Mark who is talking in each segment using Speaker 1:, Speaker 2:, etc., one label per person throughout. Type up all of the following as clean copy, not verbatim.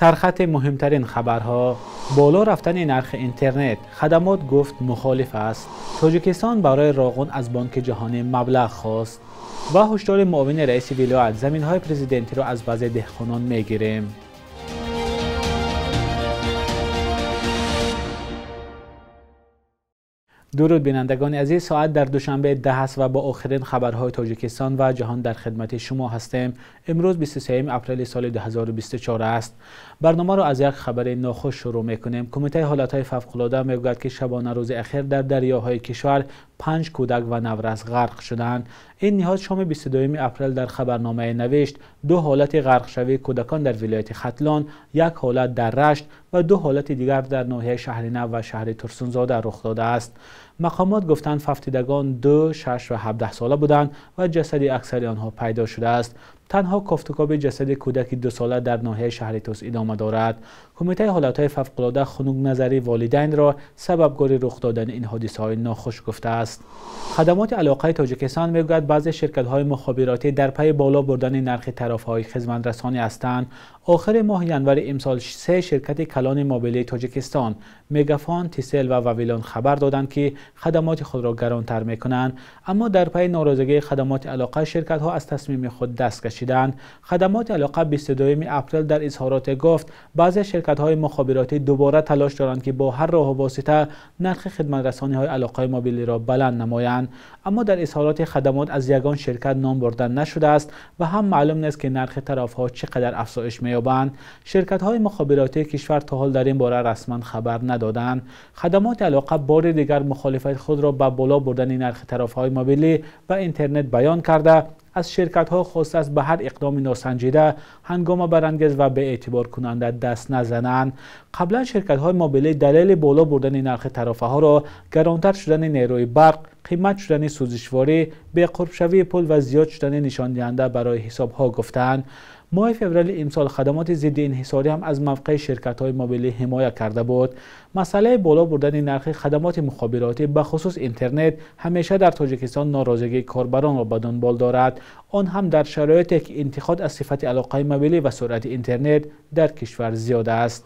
Speaker 1: Сархати муҳимтарин хабарҳо: боло рафтани нархи интернет, хадамот гуфт мухолиф аст. Тоҷикистон барои Роғун аз Бонки Ҷаҳонӣ маблағ хост ва ҳушдори муовини раиси вилоят: заминҳои президентиро аз баъзе деҳқонон мегирем. Дуруд бинандагони азиз, соат дар Душанбе 10 аст ва бо охирин хабарҳои Тоҷикистон ва ҷаҳон дар хидмати шумо ҳастем. Имрӯз 23 апрели соли 2024 аст. Барномаро аз як хабари нохуш шурӯъ мекунем. Кумитаи ҳолатҳои фавқулода мегӯяд, ки шабонарӯзи охир дар дарёҳои кишвар 5 кӯдак ва наврас ғарқ шуданд. Ин ниҳод шоми 22 апрел дар хабарномае навишт: 2 ҳолати ғарқшавии кӯдакон дар вилояти Хатлон, 1 ҳолат дар Рашт ва 2 ҳолати дигар дар ноҳияи Шаҳринав ва шаҳри Турсунзода рух додааст. Мақомот гуфтанд, фавтидагон 2, 6 ва 17 сола буданд ва ҷасади аксари онҳо пайдо шудааст. Танҳо кофтукоби ҷасади кӯдаки 2 сола дар ноҳияи шаҳри Тус идома дорад. Кумитаи ҳолатҳои фавқулода хунукназарии волидайнро сабабгори рух додани ин ҳодисаҳои нохуш гуфтааст. Хадамоти алоқаи Тоҷикистон мегӯяд, баъзе ширкатҳои мухобиротӣ дар пайи боло бурдани нархи тарафҳои хизматрасонӣ ҳастанд. Охири моҳи январи имсол 3 ширкати калони мобилии Тоҷикистон Мегафон, Тисел ва Вавилон хабар доданд, ки хадамоти худро гаронтар мекунанд. Аммо дар пайи норозигии хадамоти алоқа ширкатҳо аз тасмими худ даст кашиданд. Хадамоти алоқа 22 апрел дар изҳороте гуфт, баъзе ширкатҳои мухобиротӣ дубора талош доранд, ки бо ҳар роҳу восита нархи хизматрасониҳои алоқаи мобилиро баланд намоянд. Аммо дар изҳороти хадамот аз ягон ширкат ном бурда нашудааст ва ҳам маълум нест, ки нархи тарафҳо чӣ қадар афзоиш меёбанд. Ширкатҳои мухобиротии кишвар то ҳол дар ин бора расман хабар надоданд. Хадамоти алоқа бори дигар мухолифати худро ба боло бурдани нархи тарафҳои мобилӣ ва интернет баён карда, аз ширкатҳо хостааст ба ҳар иқдоми носанҷида, ҳангома барангез ва беэътиборкунанда даст назананд. Қаблан ширкатҳои мобилӣ далели боло бурдани нархи тарафаҳоро гаронтар шудани нерӯи барқ, қимат шудани сӯзишворӣ, беқурбшавии пул ва зиёд шудани нишондиҳанда барои ҳисобҳо гуфтаанд. Моҳи феврали имсол хадамоти зидди инҳисорӣ ҳам аз мавқеи ширкатҳои мобилӣ ҳимоя карда буд. Масъалаи боло бурдани нархи хадамоти мухобиротӣ, ба хусус интернет, ҳамеша дар Тоҷикистон норозигии корбаронро ба дунбол дорад. Он ҳам дар шароите ки интиқод аз сифати алоқаи мобилӣ ва суръати интернет дар кишвар зиёд аст.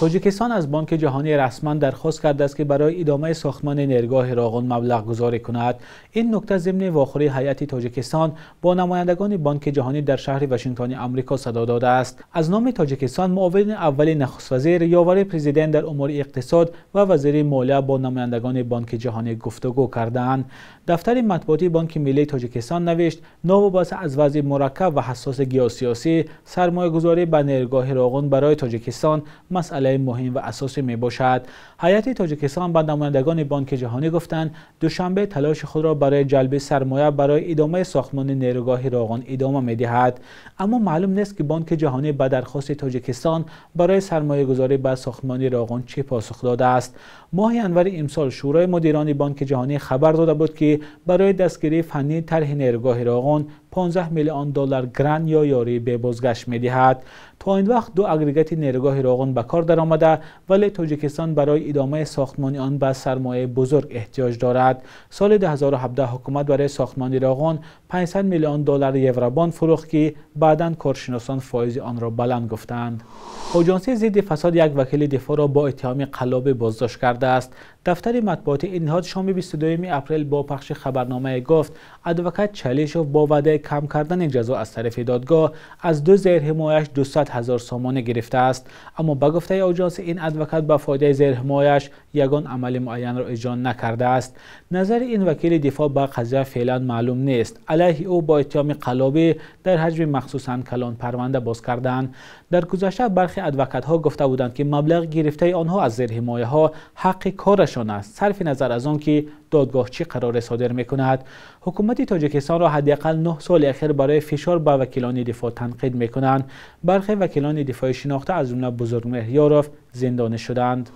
Speaker 1: Тоҷикистон аз Бонки Ҷаҳонӣ расман дархост кардааст, ки барои идомаи сохтмони нерӯгоҳи Роғун маблағгузорӣ кунад. Ин нукта зимни вохӯрии ҳайати Тоҷикистон бо намояндагони Бонки Ҷаҳонӣ дар шаҳри Вашингтони Амрико садо додааст. Аз номи Тоҷикистон муовини аввали нахуствазир, ёвари президент дар умури иқтисод ва вазири молия бо намояндагони Бонки Ҷаҳонӣ гуфтугӯ кардаанд. Дафтари матбуотии Бонки Миллии Тоҷикистон навишт, новобаста аз вазъи мураккаб ва ҳассоси геосиёсӣ, сармоягузорӣ ба нерӯгоҳи Роғун барои Тоҷикистон масъалаи муҳим ва асосӣ мебошад. Ҳайати Тоҷикистон ба намояндагони Бонки Ҷаҳонӣ гуфтанд, Душанбе талоши худро барои ҷалби сармоя барои идомаи сохтмони нерӯгоҳи Роғун идома медиҳад. Аммо маълум нест, ки Бонки Ҷаҳонӣ ба дархости Тоҷикистон барои сармоягузорӣ ба сохтмони Роғун чӣ посух додааст. Моҳи январи имсол Шӯрои мудирони Бонки Ҷаҳонӣ хабар дода буд, ки барои дастгирии фаннии тарҳи нерӯгоҳи Роғун 15 миллион доллар грант ё ёрии бебозгашт медиҳад. То ин вақт 2 агрегати нерӯгоҳи Роғун ба кор даромада, вале Тоҷикистон барои идомаи сохтмони он ба сармояи бузург эҳтиёҷ дорад. Соли 2017 ҳукумат барои сохтмони Роғун 500 миллион доллар евробонд фурӯхт, ки баъдан коршиносон фоизи онро баланд гуфтанд. Оҷонсии зидди фасод як вакили дифоъро бо иттиҳоми қаллобӣ боздошт кардааст. Дафтари матбуоти ин ниҳод шоми 22 апрел бо пахши хабарномае гуфт, адвокат Чалишов бо ваъдаи кам кардани ҷазо аз тарафи додгоҳ аз 2 зерҳимояш 200 ҳазор сомонӣ гирифтааст. Аммо ба гуфтаи оҷонсӣ ин адвокат ба фоидаи зерҳимояш ягон амали муайянро иҷро накардааст. Назари ин вакили дифоъ ба қазия феълан маълум нест. Алайҳи ӯ бо иттиҳоми қаллобӣ дар ҳаҷми махсусан калон парванда боз карданд. Дар гузашта бархе адвокатҳо гуфта буданд, ки маблағи гирифтаи онҳо аз зерҳимояҳо ҳаққи корашон аст, сарфи назар аз он ки додгоҳ чӣ қароре содир мекунад. Ҳукумати Тоҷикистонро ҳадди ақал 9 соли охир барои фишор ба вакилони дифоъ танқид мекунанд. Бархе вакилони дифои шинохта аз ҷумла Бузургмеҳр Ёров зиндонӣ шуданд.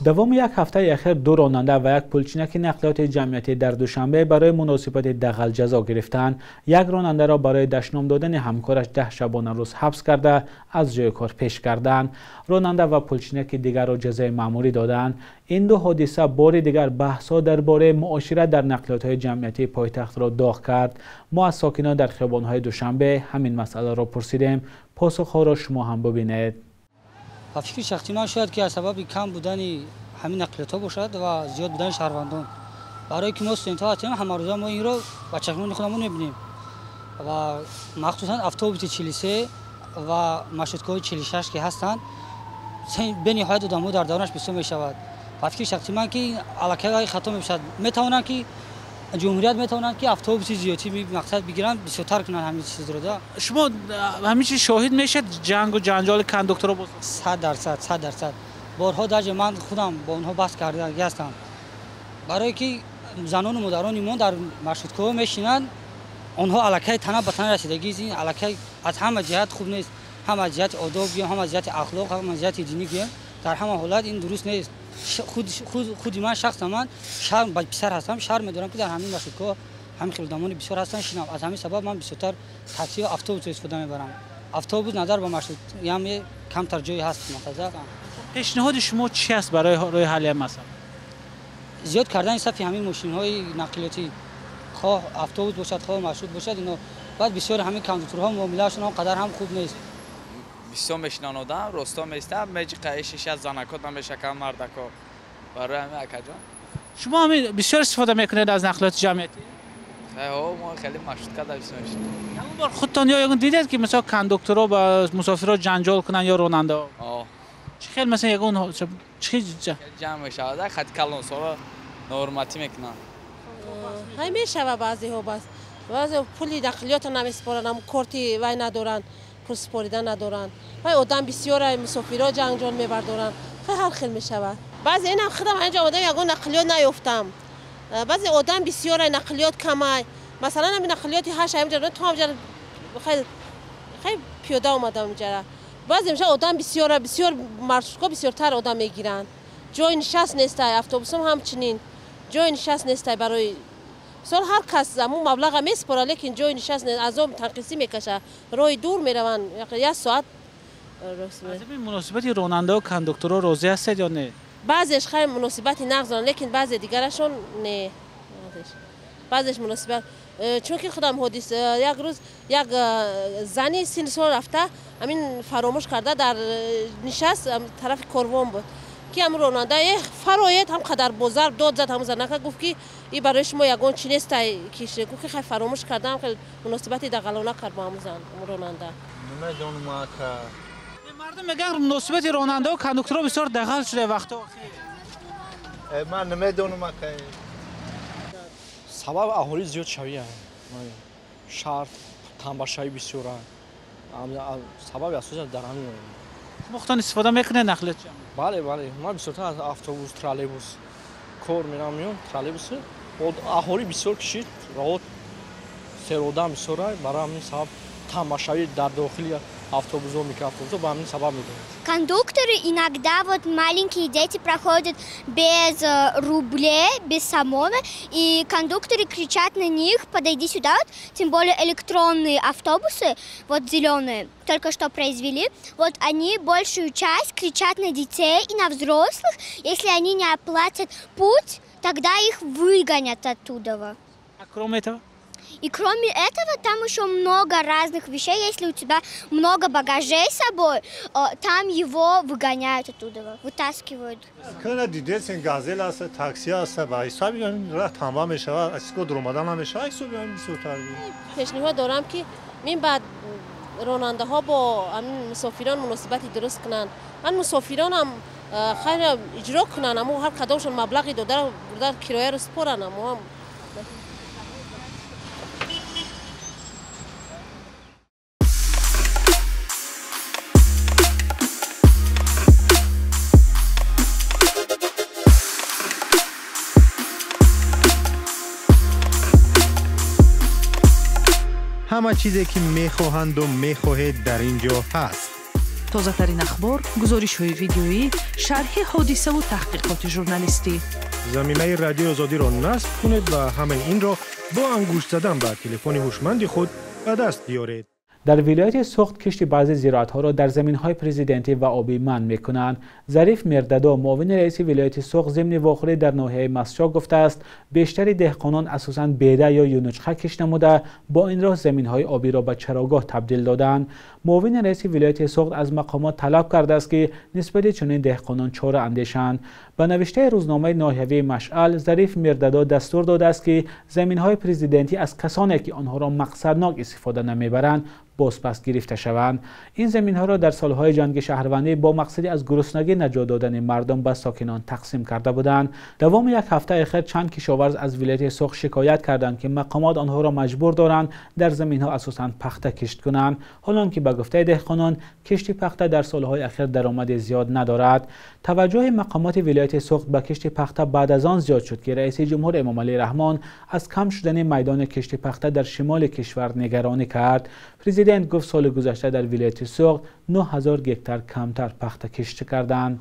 Speaker 1: Давоми як ҳафтаи охир 2 ронанда ва як пулчинаки нақлиёти ҷамъиятӣ дар Душанбе барои муносибати дағал ҷазо гирифтанд. Як ронандаро барои дашном додани ҳамкораш 10 шабонарӯз ҳабс карда аз ҷои кор пеш карданд. Ронанда ва пулчинаки дигарро ҷазои маъмурӣ доданд. Ин ду ҳодиса бори дигар баҳсҳо дар бораи муошират дар нақлиётҳои ҷамъиятии пойтахтро доғ кард. Мо аз сокинон дар хиёбонҳои Душанбе ҳамин масъаларо пурсидем. Посухҳоро шумо ҳам бибинед.
Speaker 2: Ба фикри шахси ман шояд ки аз сабаби кам будани ҳамин нақлиётҳо бошад ва зиёд будани шаҳрвандон. Барои ки мо студентҳо ҳастем, ҳамарӯза мо инро ба чашмони худамон мебинем ва махсусан автобуси 43 ва маршруткаҳои 46 ки ҳастанд, бениҳоят одамҳо дар давронаш бисёр мешавад. Ба фикри шахси ман ки аллакай хато мешавад. Метавонанд ки ҷумҳурият метавонанд ки автобуси зиёдӣ мақсад бигиранд, бисёртар кунанд ҳамин чизро.
Speaker 1: Шумо ҳамин чиз шоҳид мешавед ҷангу ҷанҷоли кондукторро?
Speaker 2: 100%, 100%. Борҳо даже ман худам бо онҳо баҳс кардагӣ ҳастам. Барое ки занону модарони мо дар маршруткаҳо мешинанд, онҳо аллакай тана ба тана расидагӣ, аллакай аз ҳама ҷиҳат хуб нест. Ҳам аз ҷиҳати одоб гӯем, ҳам аз ҷиҳати ахлоқ, ҳам аз ҷиҳати динӣ гӯем, дар ҳама ҳолат ин дуруст нест. Худи ман шахсан ман шарм ба писар ҳастам, шарм медорам ки дар ҳамин маршруткаҳо ҳамин хел одамони бисёр ҳастанд шинам. Аз ҳамин сабаб ман бисёртар такси ва автобусро истифода мебарам. Автобус назар ба маршрут яме камтар ҷой ҳаст.
Speaker 1: Пешниҳоди шумо чи аст барои роҳи ҳалли ин масъала?
Speaker 2: Зиёд кардани сафи ҳамин мошинҳои нақлиётӣ, хоҳ автобус бошад, хоҳ маршрут бошад, ино баъд бисёр ҳамин кондукторҳо муомилаашон он қадар ҳам хуб нест.
Speaker 3: Бисёр мешинан одам, росто меистад, меҷиқа шиша занако намешака мардако. Барои ҳамин акаҷон.
Speaker 1: Шумо ҳамин бисёр истифода мекунед аз нақлиёти ҷамъиятӣ?
Speaker 3: Ҳо, мо хеле маршрутка да бисёр мешинем.
Speaker 1: Ягон бор худтон ё ягон дидед ки масалан кондукторҳо ба мусофирҳо ҷанҷол кунанд ё ронандаҳо?
Speaker 3: Ҳо.
Speaker 1: Чӣ хел масалан ягон чӣ
Speaker 3: ҷамъ мешавад, хати калонсоло ноҳурматӣ мекунанд.
Speaker 4: Ҳай мешава баъзеҳо, бас баъзе пули нақлиётро намесупоранд, ам корти вай надоранд, пул супорида надоранд. Вай одам бисёр мусофирҳо ҷангҷон мебардоранд. Хай ҳар хел мешавад. Баъзе инам худам инҷо омадам ягон нақлиёт наёфтам. Баъзе одам бисёр нақлиёт камай. Масалан ҳамин нақлиёти 8 ҳаминҷо то ҳамҷо хай хай пиёда омадам инҷара. Баъзе меша одам бисёр бисёр маршрутка бисёртар одам мегиранд. Ҷои нишаст нестай, автобусам ҳамчунин. Ҷои нишаст нестай барои мисол ҳар кас ҳамун маблаға месупорад, лекин ҷои нишаст нест, азоб танқисӣ мекашад. Роҳи дур мераванд, як соат.
Speaker 1: Аз ин муносибати ронандаҳо кондукторҳо розӣ ҳастед ё не?
Speaker 4: Баъзеш хай муносибати нағз доранд, лекин баъзе дигарашон не. Баъзеш муносибат, чунки худам ҳодис як рӯз як зани синни сол рафта ҳамин фаромӯш карда дар нишаст тарафи корвон буд ки ҳамун ронанда фароед ҳам қадар бо зарб дод зад ҳамун занака, гуфт ки и барои шумо ягон чи нестай ки гуфт ки хай фаромӯш кардам, хел муносибати дағалона кард бо ҳамун зан ронанда.
Speaker 5: Намедонам ака.
Speaker 1: Мардум мегӯянд муносибати ронандаҳо кондукторҳо бисёр дағал шуда вақто охир.
Speaker 5: Ман намедонам ака.
Speaker 6: Сабаб аҳолӣ зиёд шавия. Шаҳр танбашавӣ бисёра. Сабаби асосӣ дар ҳамин.
Speaker 1: Шумо худтон истифода мекунед нақлиёт ҷамъиятӣ?
Speaker 6: Бале, бале. Ман бисёртар аз автобус, троллейбус кор мерам меём, троллейбус. Аҳолӣ бисёр кишид, роҳот серодам бисёра, барои ҳамин сабаб танбашавӣ дар дохили автобусҳо, микроавтобусҳо ба ҳамин сабаб медонад.
Speaker 7: Кондукторы иногда вот маленькие дети проходят без рублей, без самона, и кондукторы кричат на них: подойди сюда, вот, тем более электронные автобусы, вот зеленые, только что произвели, вот они большую часть кричат на детей и на взрослых, если они не оплатят путь, тогда их выгонят оттуда.
Speaker 1: А кроме этого?
Speaker 7: И кроме этого, там еще много разных вещей. Если у тебя много багажей с собой, там его выгоняют оттуда, вытаскивают.
Speaker 8: Когда дидесен газель аст, такси аст, ба ҳисоби роҳ танба мешавад, аз ко дуромадан намешавад, ҳисоби ҳамин бисёртар.
Speaker 4: Пешниҳод дорам ки мин баъд ронандаҳо бо ҳамин мусофирон муносибати дуруст кунанд. Ман мусофиронам хайр иҷро кунанд, аммо ҳар кадомшон маблағи дода бурда кирояро супоранд, аммо ҳам
Speaker 9: ҳама чизе ки мехоҳанду мехоҳед дар ин ҷо ҳаст.
Speaker 10: Тозатарин ахбор, гузоришҳои видеоӣ, шарҳи ҳодисаву таҳқиқоти журналистӣ.
Speaker 9: Замимаи Радиои Озодиро насб кунед ва ҳамаи инро бо ангушт задан ба телефони ҳушманди худ ба даст биёред.
Speaker 1: Дар вилояти Суғд кишти баъзе зироатҳоро дар заминҳои президентӣ ва обӣ манъ мекунанд. Зариф Мирдадо, муовини раиси вилояти Суғд, зимни вохӯрӣ дар ноҳияи Мастчоҳ гуфтааст, бештари деҳқонон асосан беда ё юнучқа кишт намуда, бо ин роҳ заминҳои обиро ба чарогоҳ табдил доданд. Муовини раиси вилояти Суғд аз мақомот талаб кардааст, ки нисбати чунин деҳқонон чора андешанд. Ба навиштаи рӯзномаи ноҳиявии Машъал, Зариф Мирдадо дастур додааст, ки заминҳои президентӣ аз касоне, ки онҳоро мақсаднок истифода намебаранд, бозпас гирифта шаванд. Ин заминҳоро дар солҳои ҷанги шаҳрвандӣ бо мақсади аз гуруснагӣ наҷот додани мардум ба сокинон тақсим карда буданд. Давоми як ҳафтаи охир чанд кишоварз аз вилояти Суғд шикоят карданд, ки мақомот онҳоро маҷбур доранд дар заминҳо асосан пахта кишт кунанд. Ҳолон ки ба гуфтаи деҳқонон кишти пахта дар солҳои охир даромади зиёд надорад. Таваҷҷӯҳи мақомоти вилояти Суғд ба кишти пахта баъд аз он зиёд шуд, ки раиси ҷумҳур Эмомалӣ Раҳмон аз кам шудани майдони кишти пахта дар шимоли кишвар нигаронӣ кард. Президент гуфт, соли гузашта дар вилояти Суғд 9000 гектар камтар пахта кишт карданд.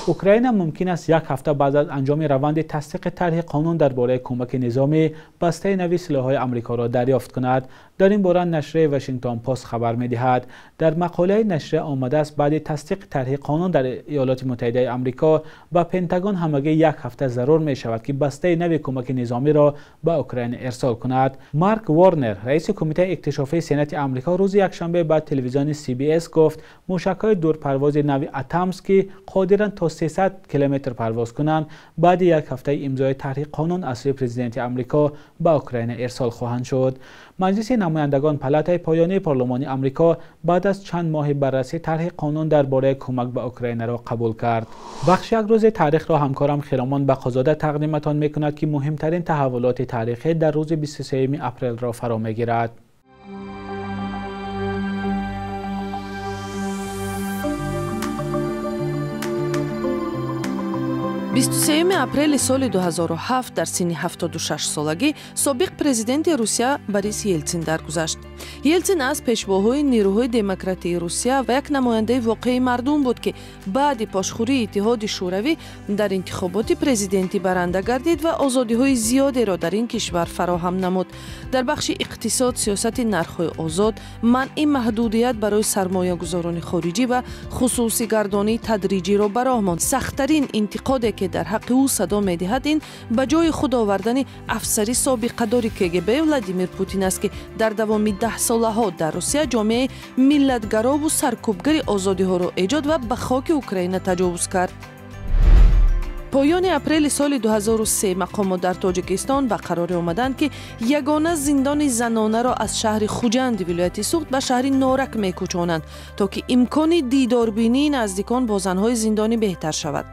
Speaker 1: Украина мумкин аст як ҳафта баъд аз анҷоми раванди тасдиқи тарҳи қонун дар бораи кӯмаки низомӣ бастаи нави силоҳҳои Амрикоро дарёфт кунад. Дар ин бора нашрияи Вашингтон Пост хабар медиҳад. Дар мақолаи нашрия омадааст, баъди тасдиқи тарҳи қонун дар Иёлоти Муттаҳидаи Амрико ба Пентагон ҳамагӣ як ҳафта зарур мешавад, ки бастаи нави кӯмаки низомиро ба Украина ирсол кунад. Марк Ворнер, раиси кумитаи иктишофии Сенати Амрико, рӯзи якшанбе ба телевизиони CBS гуфт, мушакҳои дурпарвози нави Атамс, ки қодиранд то 300 километр парвоз кунанд, баъди як ҳафтаи имзои тарҳи қонун аз сӯи президенти Амрико ба Украина ирсол хоҳанд шуд. Маҷлиси намояндагон, палатаи поёнии парлумони Амрико, баъд аз чанд моҳи баррасӣ тарҳи қонун дар бораи кӯмак ба Украинаро қабул кард. Бахши як рӯзи таърихро ҳамкорам Хиромон Бақозода тақдиматон мекунад, ки муҳимтарин таҳаввулоти таърихӣ дар рӯзи 23 апрелро фаро мегирад.
Speaker 10: 23 апрели соли 2007 дар синни 76 солагӣ собиқ президенти Русия Борис Елтсин даргузашт. Елтсин аз пешвоҳои нерӯҳои демократии Русия ва як намояндаи воқеии мардум буд, ки баъди пошхӯрии Иттиҳоди Шӯравӣ дар интихоботи президентӣ баранда гардид ва озодиҳои зиёдеро дар ин кишвар фароҳам намуд. Дар бахши иқтисод сиёсати нархҳои озод, манъи маҳдудият барои сармоягузорони хориҷӣ ва хусусигардонии тадриҷиро ба роҳ монд. Сахттарин интиқоде, ки дар ҳаққи ӯ садо медиҳад, ин ба ҷои худ овардани афсари собиқадори КГБ Владимир Путин аст, ки дар давоми даҳсолаҳо дар Русия ҷомеаи миллатгарову саркӯбгари озодиҳоро эҷод ва ба хоки Украина таҷовуз кард. Поёни апрели соли 2003 мақомот дар Тоҷикистон ба қароре омаданд, ки ягона зиндони занонаро аз шаҳри Хуҷанди вилояти Суғд ба шаҳри Норак мекӯчонанд, то ки имкони дидорбинии наздикон бо занҳои зиндонӣ беҳтар шавад.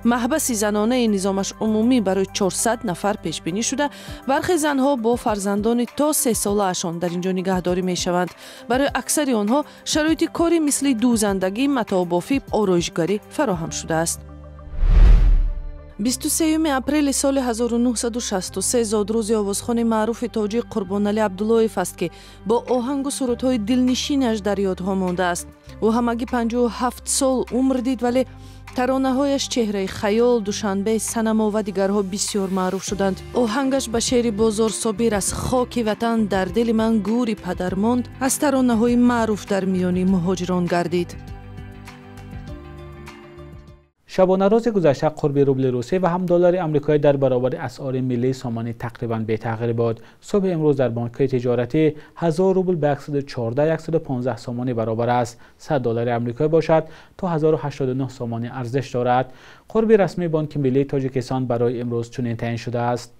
Speaker 10: Маҳбаси занонаи низомаш умумӣ барои 400 нафар пешбинӣ шуда, бархе занҳо бо фарзандони то 3 солаашон дар ин ҷо нигаҳдорӣ мешаванд. Барои аксари онҳо шароити кори мисли дӯзандагӣ, матобофӣ, ороишгарӣ фароҳам шудааст. 23 апрели соли 1963 зодрӯзи овозхони маъруфи тоҷик Қурбоналӣ Абдуллоев аст, ки бо оҳангу сурудҳои дилнишинаш дар ёдҳо мондааст. Ӯ ҳамагӣ 57 сол умр дид, вале таронаҳояш «Чеҳраи хаёл», «Душанбе», «Санамо» ва дигарҳо бисёр маъруф шуданд. Оҳангаш ба шеъри Бозор Собир «Аз хоки ватан дар дили ман гӯри падар монд» аз таронаҳои маъруф дар миёни муҳоҷирон гардид.
Speaker 1: Шабонарӯзи гузашта қурби рубли русӣ ва ҳам доллари амрикоӣ дар баробари асъори миллии сомонӣ тақрибан бетағйир буд. Субҳи имрӯз дар бонкҳои тиҷоратӣ 1000 рубл ба 114-115 сомонӣ баробар аст. 100 доллари амрикоӣ бошад, то 1089 сомонӣ арзиш дорад. Қурби расмии Бонки миллии Тоҷикистон барои имрӯз чунин таъин шудааст.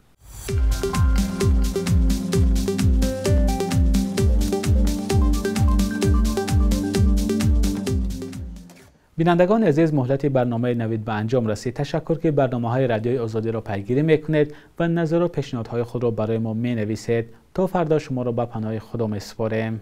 Speaker 1: Бинандагони азиз, муҳлати барномаи «Навид» ба анҷом расид. Ташаккур, ки барномаҳои Радиои Озодиро пайгирӣ мекунед ва назару пешниҳодҳои худро барои мо менависед. То фардо шуморо ба паноҳи Худо месупорем.